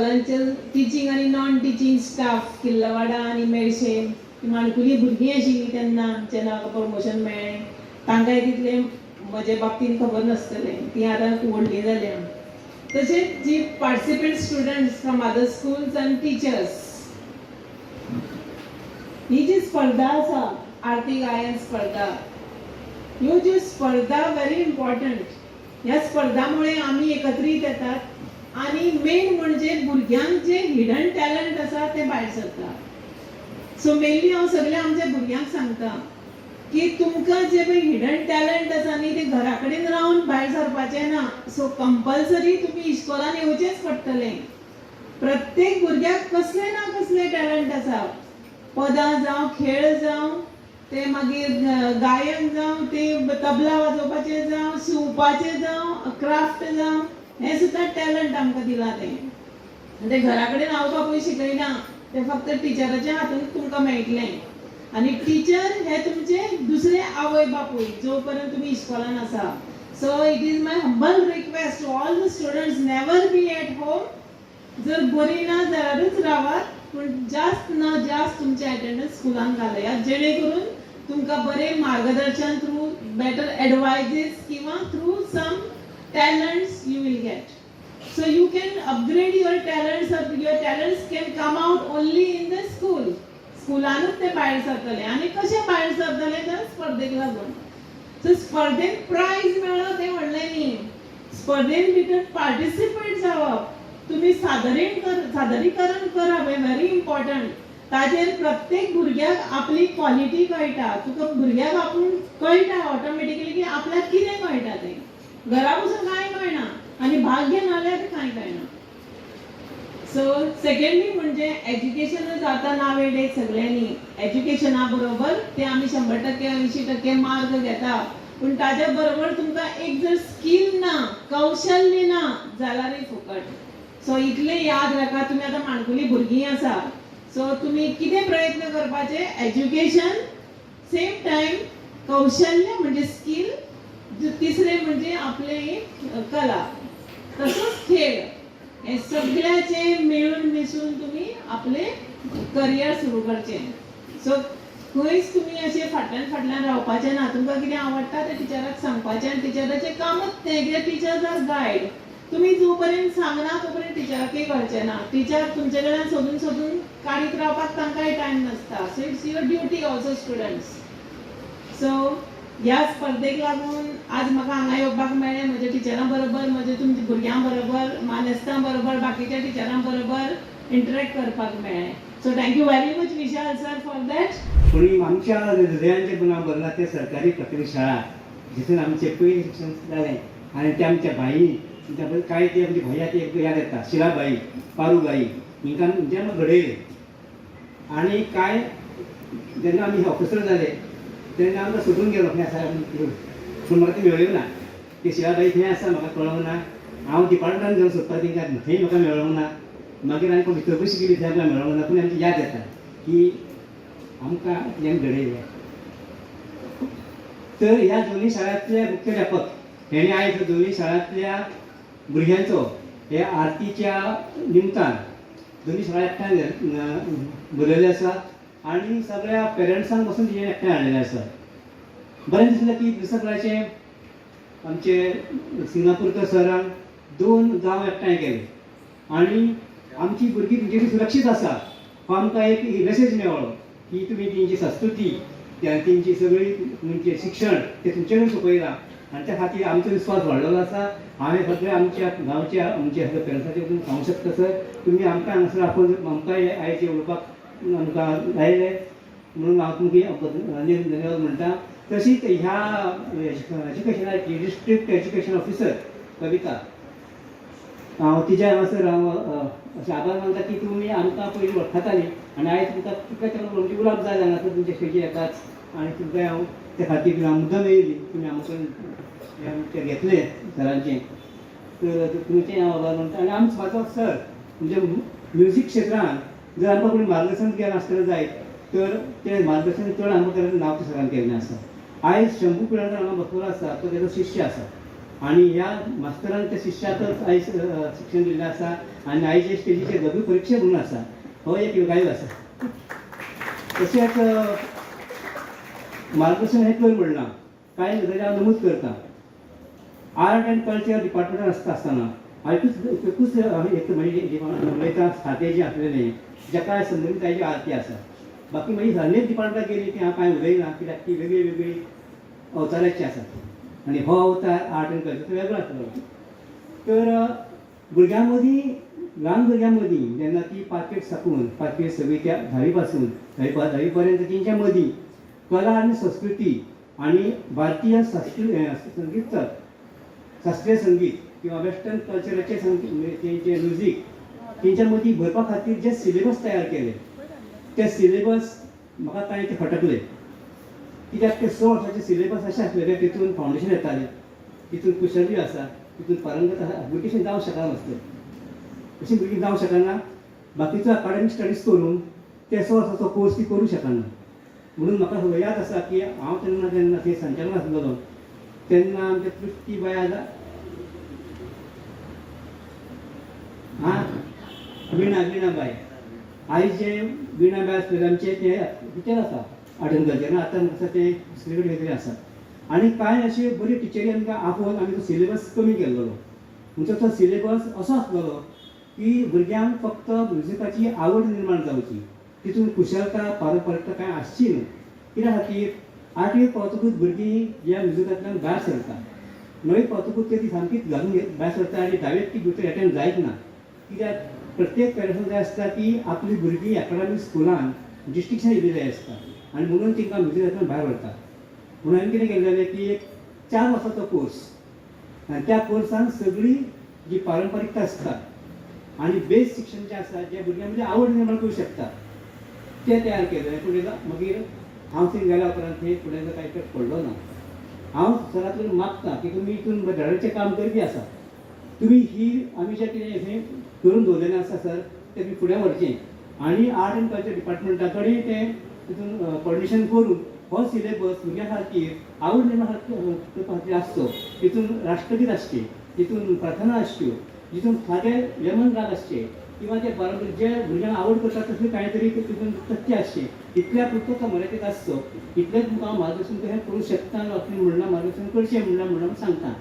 इश्कोलांचे teaching आनी non teaching staff, किल्लवाडा आनी मेरशे, ती माणकुली भुरगीं आशिल्लीं तेन्ना, जेन्ना म्हाका प्रमोशन मेळ्ळें. तांकांय तितलें म्हजे बाबतीन खबर नासतलें. तीं आतां व्हडलीं जाल्या. तशेंच जी participant students from other schools and teachers, ही जी स्पर्धा आसा, आरती गायन स्पर्धा, ह्यो ज्यो स्पर्धा व्हेरी इम्पॉर्टंट. ह्या स्पर्धामुळे आमी एकत्रीत येतात आनी मेन म्हणजे भुरग्यांक जे हिडन टॅलंट आसा तें भायर सरता. सो मेनली हांव सगळ्या आमच्या भुरग्यांक सांगता की तुमकां जे पळय हिडन टॅलंट आसा न्ही, ते घरा कडेन रावन भायर सरपाचें ना. सो कंपल्सरी तुमी इस्कोलान येवचेंच पडटलें. प्रत्येक भुरग्याक कसलें ना कसलें टॅलंट आसा. पदां जावं, खेळ जावं, ते मागीर गायन जावं, ते तबला वाजोवपाचें जावं, शिंवपाचें जावं, क्राफ्ट जावं, हें सुद्दां टॅलंट आमकां दिलां तें. आनी तें घरा कडेन आवय बापूय शिकयना, तें फक्त टिचराच्या हातून तुमकां मेळटलें. आनी टिचर हे तुमचे दुसरे आवय बापूय जो पर्यंत तुमी इस्कोलान आसा. So it is my humble request to all the students, never be at home. जर बरी ना जाल्यारूच रावात, पूण जास्त ना जास्त तुमचे अटेंडन्स स्कुलान घालयात, जेणे करून तुमकां बरें मार्गदर्शन थ्रू बेटर एडवायजीस किंवा through some talents you will get. So you can upgrade your talents. Your talents can come out only in the school. स्कुलानूच ते भायर सरतले. आनी कशें भायर सरतले तर स्पर्धेक लागून. सो स्पर्धेन प्रायज मेळप तें व्हडलें न्ही, स्पर्धेन भितर पार्टिसिपेट जावप, तुमी सादरीकरण करप हें व्हेरी इम्पॉर्टंट. ताजेर प्रत्येक भुरग्याक आपली क्वॉलिटी कळटा. तुका भुरग्याक आपूण कळटा ऑटोमॅटिकली की आपल्याक कितें कळटा तें. घरा बसून कांय कळना आनी भाग घेना जाल्यार कांय कळना. सो सेकंडली म्हणजे एज्युकेशनच आतां नावेडे सगळ्यांनी. एज्युकेशना बरोबर ते आमी 100%, 80% मार्क घेता, पूण ताज्या बरोबर तुमकां एक जर स्कील ना, कौशल्य ना जाल्यारय फुकट. सो इतलें याद राखा, तुमी आतां माणकुली भुरगीं आसा, सो तुमी कितें प्रयत्न करपाचे, एज्युकेशन, सेम टायम कौशल्य म्हणजे स्कील, तिसरें म्हणजे आपलें एक कला, तसोच खेळ, हे सगळ्याचे मेळून मिसळून तुमी आपले करियर सुरू करचें. सो खंयच तुमी अशें फाटल्यान फाटल्यान रावपाचें ना. तुमकां कितें आवडटा तें टिचराक सांगपाचें आनी टिचराचें कामच तें, कित्याक टिचर्स आर गायड. तुमी जो पर्यंत सांगना तो पर्यंत टिचराकय कळचें ना. टिचर तुमचे कडल्यान सोदून सोदून काडीत रावपाक तांकांय टायम नासता. So it's your duty also, students. So ह्या स्पर्धेक लागून आज म्हाका हांगा येवपाक मेळ्ळें. म्हज्या टिचरां बरोबर, म्हज्या तुमच्या भुरग्यां बरोबर, मानेस्तां बरोबर, बाकीच्या टिचरां बरोबर इंटरेक्ट करपाक मेळ्ळें. So thank you very much, Vishal sir, for that. पूण आमच्या हृदयांचे गुणां भरला ते सरकारी प्राथमीक शाळा, जिथून आमचें पयलें शिक्षण जालें. आनी ते आमच्या भाई, कांय ती आमची भाई ती एक याद येता, शिलाबाई, पारूबाई, हिंकां म्हणजे आमकां घडयले. आनी कांय जेन्ना आमी ऑफिसर जाले तेन्ना आमकां सोदून गेलो खंय आसा, पूण म्हाका ती मेळ्ळ्यो ना. ती शिलाबाई खंय आसा म्हाका कळोंक ना. हांव डिपार्टमेंटान घेवन सोदपाक तेंकां, थंय म्हाका मेळोंक ना. मागीर आनी कोण भितर शिकिल्ली थंय आमकां मेळोंक ना. पूण आमची याद येता की आमकां तेणें घडयलें. तर ह्या दोन्ही शाळांतले मुख्याध्यापक हेणी आयज दोन्ही शाळांतल्या भुरग्यांचो हे आरतीच्या निमतान दोन्ही शाळा एकठांय बरयल्ले आसा आनी सगळ्या पेरंट्सांक पसून तिणें एकठांय हाडलेलें आसा. बरें दिसलें की दुसऱ्याचे आमचे सिंगापूरकर सरान दोन गांव एकठांय केले आनी आमची भुरगीं तुमची सुरक्षीत आसा हो आमकां एक मेसेज मेळ्ळो की तुमी तेंची संस्कृती, तेंची सगळी तुमचें शिक्षण ते तुमचे कडेन सोंपयलां आनी त्या खातीर आमचो विस्वास वाडलेलो आसा. हांवें सगळे आमच्या गांवच्या, आमच्या सगळ्या पेरंट्साचे वतीन सांगूंक शकता, सर, तुमी आमकां हांगासर आपोवन आमकां आयज उलोवपाक आमकां लायले म्हणून हांव तुमकां धन्यवाद म्हणटा. तशीच ह्या एज्युकेशनाची डिस्ट्रिक्ट एज्युकेशन ऑफिसर कविता, हांव तिच्या हांगासर हांव अशें आभार मानता की तुमी आमकां पयलीं वळखताली आनी आयज तुमकां तुमकां आमची उलोवप जाय हांगासर तुमच्या स्टेजीर येताच आनी तुमकां हांव त्या खातीर हांव मुद्दम येयली. तुमी आमकां हें आमचें घेतलें सरांचें, तर तुमचें हांव आभार मानता. आनी आमचो म्हाजो सर म्हणजे म्युजीक क्षेत्रान जर आमकां कोणी मार्गदर्शन केलें आसतलें जायत तर तें मार्गदर्शन चड आमकां केलें नाव सरान केल्लें आसा. आयज शंभू पिळर्णकर हांगा बसलेलो आसा, तो तेजो शिश्य आसा. आनी ह्या मास्तरान त्या शिश्याकच आयज शिक्षण दिल्लें आसा आनी आयज स्टेजीचेर लघु परीक्षा म्हणून आसा. हो एक योगायोग आसा. तशेंच मार्गदर्शन हें कर म्हणलां, कांय गजाली हांव नमूद करता. आर्ट अँड कल्चर डिपार्टमेंटान आसता आसतना हांव एकूच एकूच एक म्हणजे उलयता, खातें जें आसलेलें जेका संबंदीत आयची आरती आसा. बाकी मागीर अनेक डिपार्टमेंटात गेली ती हांव कांय उलयना, कित्याक ती वेगळी वेगळी अवताराची आसात आनी हो अवतार आर्ट अँड कल्चर वेगळो आसलो. तर भुरग्यां मदीं, ल्हान भुरग्यां मदीं जेन्ना ती पांचवेक साकून, पांचवे सव्वी त्या धावी पासून धावी पर्यंत तेंच्या मदीं कला आनी संस्कृती आनी भारतीय शास्त्रीय संगीत, शास्त्रीय संगीत किंवा वेस्टर्न कल्चराचे संगीत, तेंचे म्युजीक तेंच्या मदीं भरपा खातीर जे सिलेबस तयार केले ते सिलेबस म्हाका कांय ते खटकले. कित्याक ते 6 वर्साचे सिलेबस अशें आसलेले, तितून फावंडेशन येतालें, तितून कुशल्य आसा, तितून पारंगत आसा, भुरगीं अशें जावंक शकनासलें, अशीं भुरगीं जावंक शकना. बाकीचो अकाडेमीक स्टडीज करून ते 6 वर्साचो कोर्स ती करूं शकना. म्हणून म्हाका याद आसा की हांव तेन्ना जेन्ना थंय संचालक आसलेलो तेन्ना आमच्या तृप्ती बाय आं विणाबाय, आयज जे विणाबाय आसलेले आमचे ते टिचर आसा आर्ट एंड कल्चर, आतां आसा ते दुसरे कडेन वेगळे आसा. आनी कांय अशे बरी टिचरी आमकां आपोवन आमी तो सिलेबस कमी केल्लो. म्हणजे तो सिलेबस असो आसलेलो की भुरग्यांक फक्त म्युजिकाची आवड निर्माण जावची, तितून कुशलता पारंपरिकता कांय आसची न्हू. कित्या खातीर आठवेक पावतकूच भुरगीं ह्या म्युजिकांतल्यान भायर सरता, णवेक पावतकूच ती सामकीच घालून भायर सरता आनी धावेक ती भितर एटेंड जायत ना. कित्याक प्रत्येक पेरंट्सांक जाय आसता की आपली भुरगीं एकाडमीक स्कुलान डिस्टिंक्शन येयल्ली जाय आसता आनी म्हणून तांकां म्युजिकांतल्यान भायर व्हरता. म्हणून हांवें कितें केलें जालें की एक 4 वर्साचो कोर्स आनी त्या कोर्सान सगळी जी पारंपरिकता आसता आनी बेस शिक्षण जें आसा जें भुरग्यां मदीं आवड निर्माण करूं शकता तें तयार केलें. फुडें मागीर हांव थंय गेल्या उपरांत थंय फुडें कांय इफेक्ट पडलो ना. हांव सरां कडेन मागता की तुमी हितून धडाडीचें काम करपी आसा, तुमी ही आमी जें कितें हें करून दवरलेलें आसा सर तें तुमी फुडें व्हरचें आनी आर्ट एंड कल्चर डिपार्टमेंटा कडेन तें तितून कॉर्डिनेशन करून हो सिलेबस भुरग्यां खातीर आवड निर्माण करपा खातीर आसचो. तितून राष्ट्रगीत आसचें, तितून प्रार्थना आसच्यो, जितून सादे यमन राग आसचे किंवा ते पारंपरीक जे भुरग्यांक आवड करता तसले कांय तरी तितून तथ्य आसचें. इतल्या पुरतो तो मराठीत आसचो, इतलेंच तुमकां हांव मार्गदर्शन कशें करूं शकता आपणें म्हणलां मार्गदर्शन करचें म्हणलां सांगता.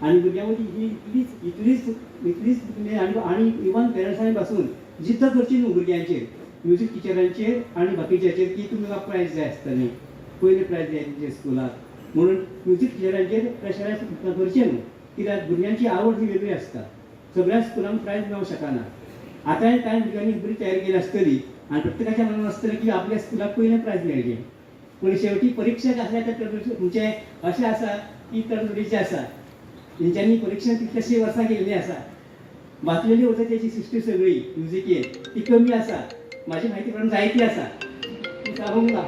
आनी भुरग्यां मदीं ही इतलीच इतलीच इतलीच आनी आनी इवन पेरंट्सांनी पासून जिद्द करची न्हू भुरग्यांचेर, म्युजीक टिचरांचेर आनी बाकीच्याचेर की तुमकां प्रायज जाय आसतलें, पयलें प्रायज जाय तुमच्या स्कुलाक म्हणून म्युजीक टिचरांचेर प्रेशरायज करचें न्हू. कित्याक भुरग्यांची आवड ही वेगळी आसता, सगळ्या स्कुलांक प्रायज मेळोंक शकना. आतांय कांय भुरग्यांनी बरी तयारी केली आसतली आनी प्रत्येकाच्या मनान आसतलें की आपल्या स्कुलाक पयलें प्रायज मेळचें, पूण शेवटी परिक्षक आसल्या त्या तुमचें अशें आसा की तरणाटीचें आसा, तेंच्यांनी परिक्षा कितलेशीं वर्सां केल्लीं आसा, वाचलेली वता तेची सिस्टी सगळी म्युजिकेन ती कमी आसा, म्हाजी म्हायती प्रमाण जायती आसा, ती सांगूंक ना.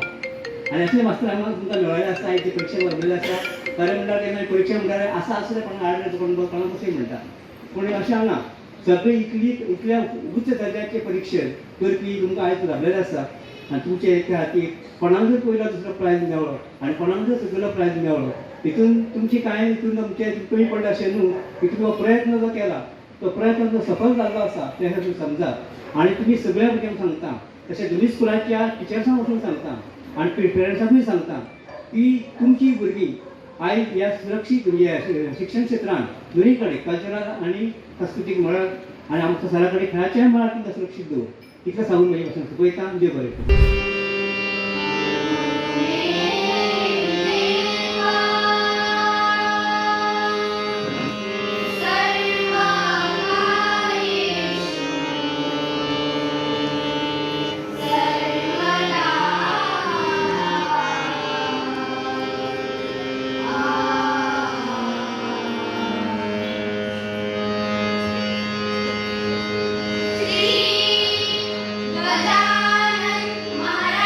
आनी असले मास्तर हांगा तुमकां मेळ्ळेले आसा, आयची परिक्षा बरयल्ली आसा. खरें म्हणल्यार केन्ना परिक्षा म्हणल्यार आसा आसलें कोणाक आडले कोण कोणाक कशें म्हणटा, पूण अशें ना. सगळी इतली इतल्या उच्च दर्जाचे परिक्षण करपी तुमकां आयज लाभलेले आसा आनी तुमचे त्या खातीर कोणाक जर पयलो दुसरो प्रायज मेळ्ळो आनी कोणाक जर सकयलो प्रायज मेळ्ळो हितून तुमची कांय हितून तुमचे कमी पडले अशें न्हू की तुमी हो प्रयत्न जो केला तो प्रयत्न जो सफल जाल्लो आसा तें तुमी समजा. आनी तुमी सगळ्या भुरग्यांक सांगता, तशें दोनूय स्कुलाच्या टिचर्सांक वचून सांगता आनी पेरंट्सांकूय सांगता की तुमची भुरगीं आयज ह्या सुरक्षीत म्हणजे शिक्षण क्षेत्रान दोनूय कडेन कल्चरल आनी सांस्कृतीक मळार आनी आमच्या सरा कडेन खेळाच्याय मळार तुमकां सुरक्षीत दवर. इतलें सांगून म्हजें भाशण सोंपयता. देव बरें करूं. श्री गजानन महाराज.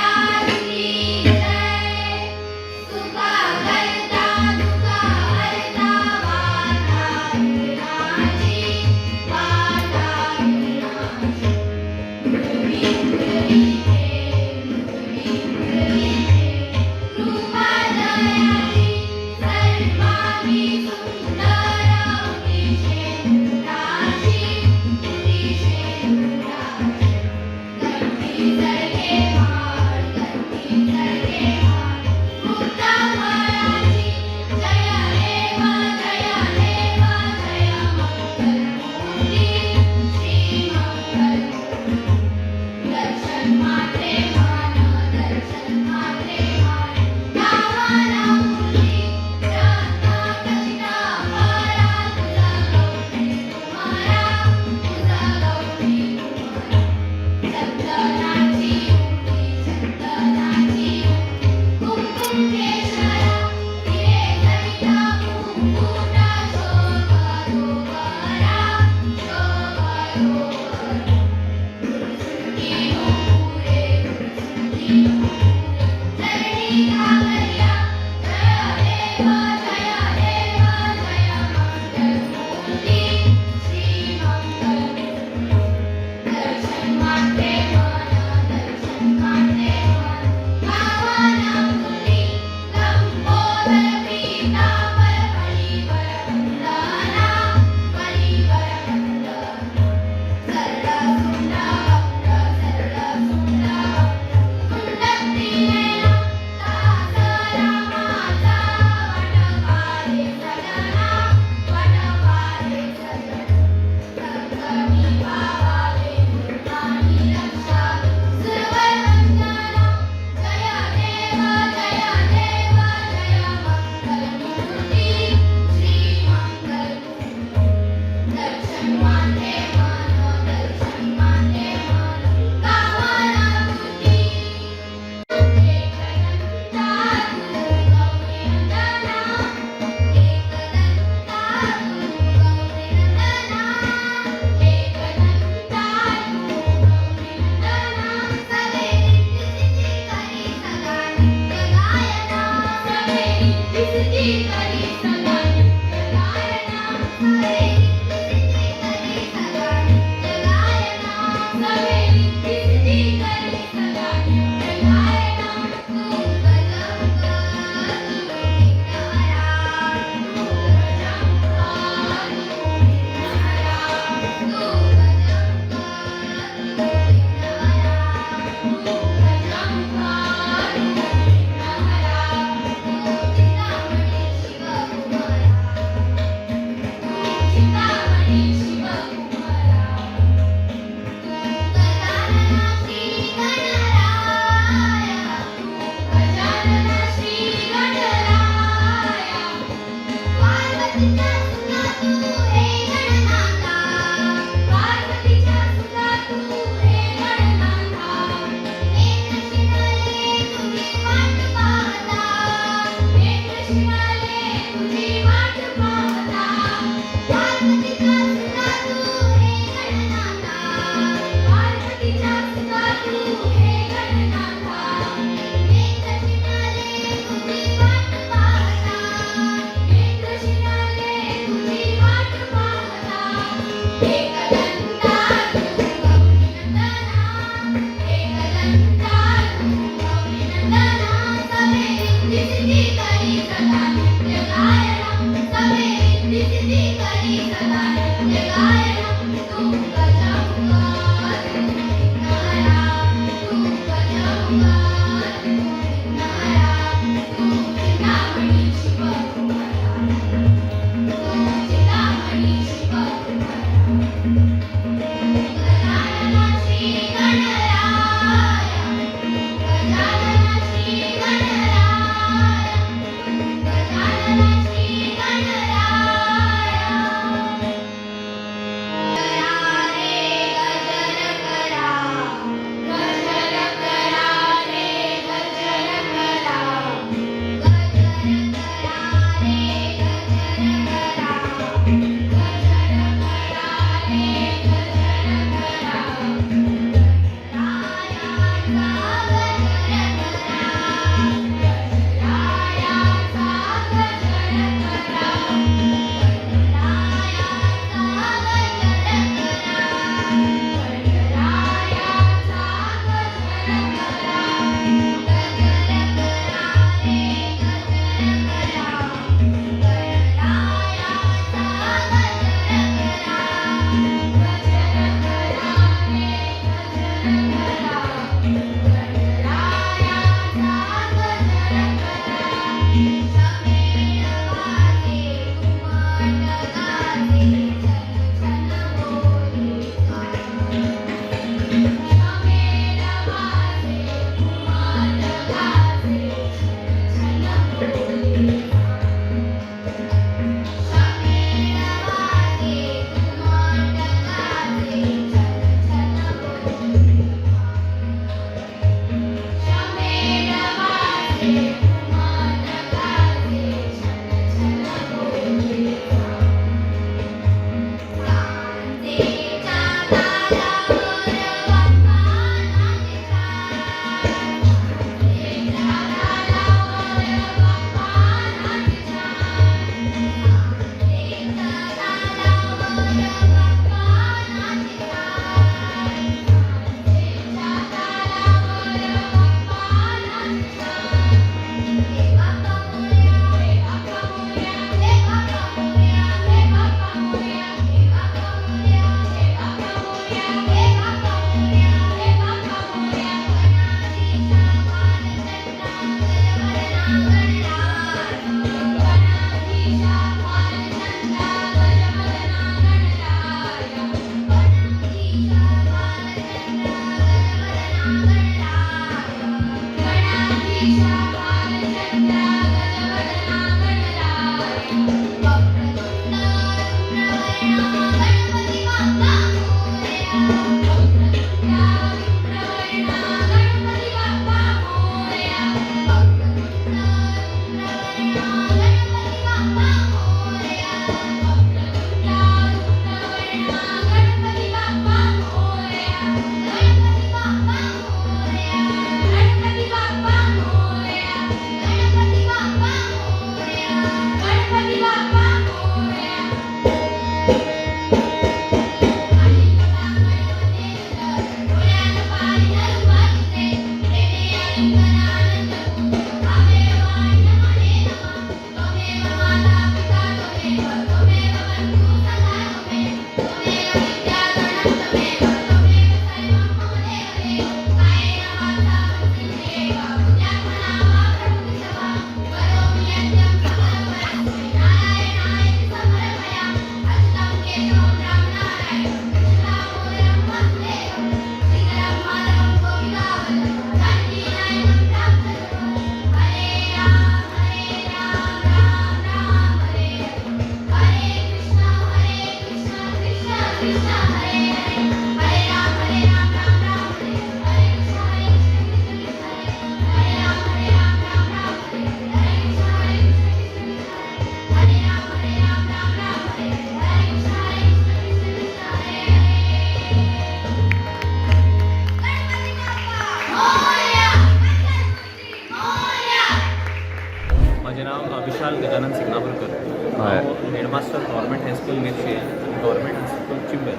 गजानन सिग्नापूरकर. हय. हांव हेडमास्टर, गव्हर्मेंट हायस्कूल मिरशे आनी गव्हर्मेंट हायस्कूल चिंबल.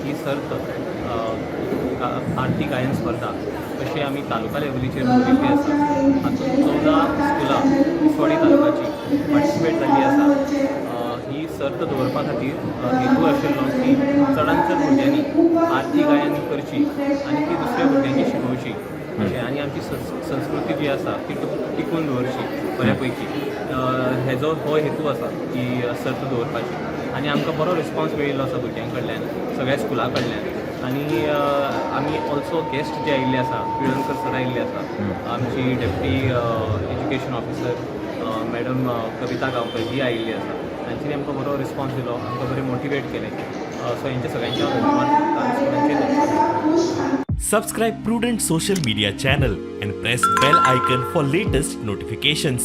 ही सर्त आरती गायन स्पर्धा अशी आमी तालुका लेवलीचेर दवरिल्ली आसा. हातूंत 14 स्कुलां तिसवाडी तालुकाची पार्टिसिपेट जाल्ली आसा. ही सर्त दवरपा खातीर हेतू आशिल्लो की चडांत चड भुरग्यांनी आरती गायन करची आनी ती दुसऱ्या भुरग्यांनी शिकोवची अशें, आनी आमची संस्कृती जी आसा ती टिकून दवरची बऱ्या पैकी. हेजो हो हेतू आसा ही सर्त दवरपाची आनी आमकां बरो रिस्पॉन्स मेळिल्लो आसा भुरग्यां कडल्यान, सगळ्या स्कुलां कडल्यान. आनी आमी ऑल्सो गेस्ट जे आयिल्ले आसा, पिळर्णकर सर आयिल्ले आसा, आमची डेप्टी एज्युकेशन ऑफिसर मॅडम कविता गांवकर ही आयिल्ली आसा. तांच्यांनी आमकां बरो रिस्पॉन्स दिलो, आमकां बरें मोटिवेट केलें. सो हेंच्या सगळ्यांचे हांव धन्यवाद मानता आनी स्कुलांचे धन्यवाद. Subscribe Prudent Social Media channel and press bell icon for latest notifications.